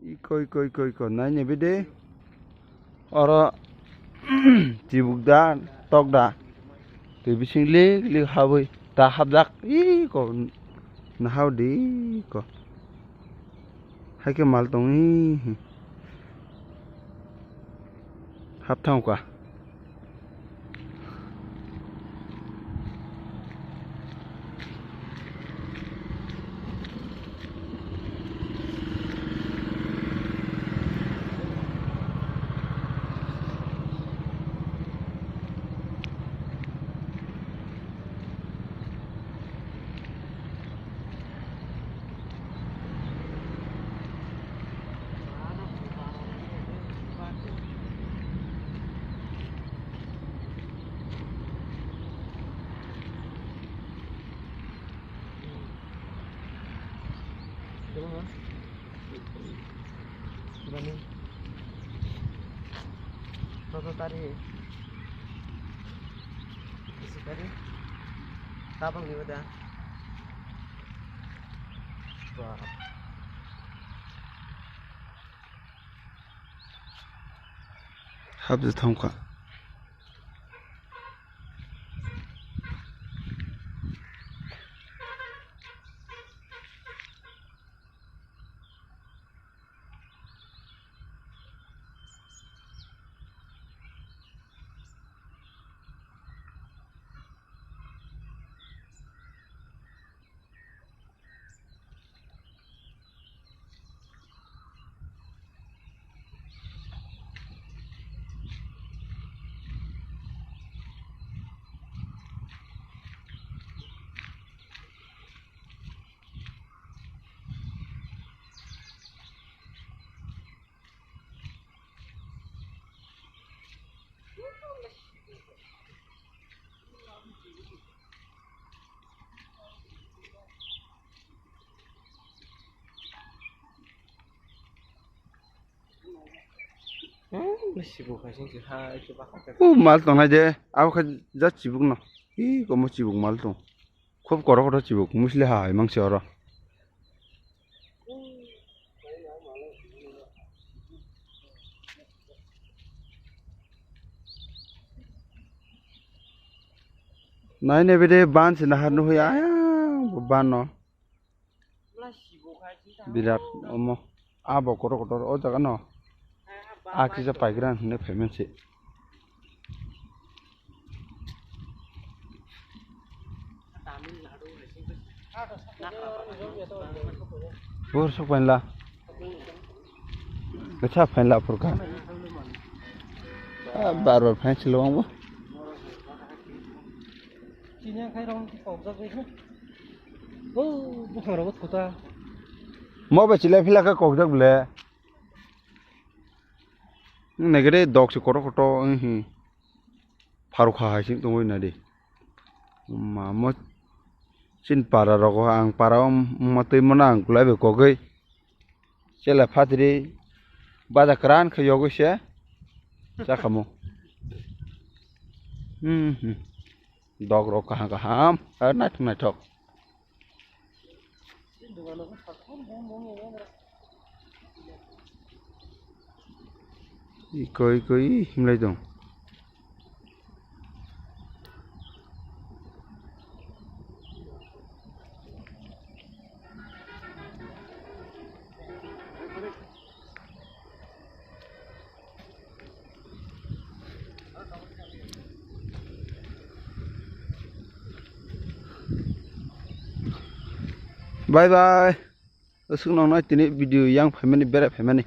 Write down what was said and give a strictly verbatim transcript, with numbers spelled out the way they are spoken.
Iko, iko, iko, iko, naini bide. Oro chibuk da, tok da. Twi bising lik lik habwi ta hapjak. Iko, nahao di ko. Hai khe mal tong hi. Hap thang kha. Toto tari. Isi tari. Tabang ni bada. Hapjak thangkha. O mal tongnai de, abo khe ja chibuk no. Ih, komo chibuk mal tong. Khub kotor kotor chibuk, musli hai mangsi oro. Naina bide ban se nahar nuhoi ayang bo ban no. Birat omo. Abo kotor kotor o jaga no. A kisa paigra hwnwi phaiman se. Bor sok painla. Kisa painla phurkha. Ah, bar bar phain silo ang bo. Chini ang khai rong kokjak bai khe. Oh, bukhang rogo thuta. Mo be chilai phila khe kokjak ble. Negere dok se kotor kotor, hmm. Pharukha hai sing tongwi nadi. Ma mo chin para rogo ang para o ma twi mano ang kulai bai kogwi. Chela phatri baja kran khe yogwi se. Chakhamu. Hmm, hmm. Dok rok kaham kaham. Ar naithok naithok. Ikoi ikoi himlai tong. Bye bye. Aswk noknai tini video yang phaimani, berai phaimani.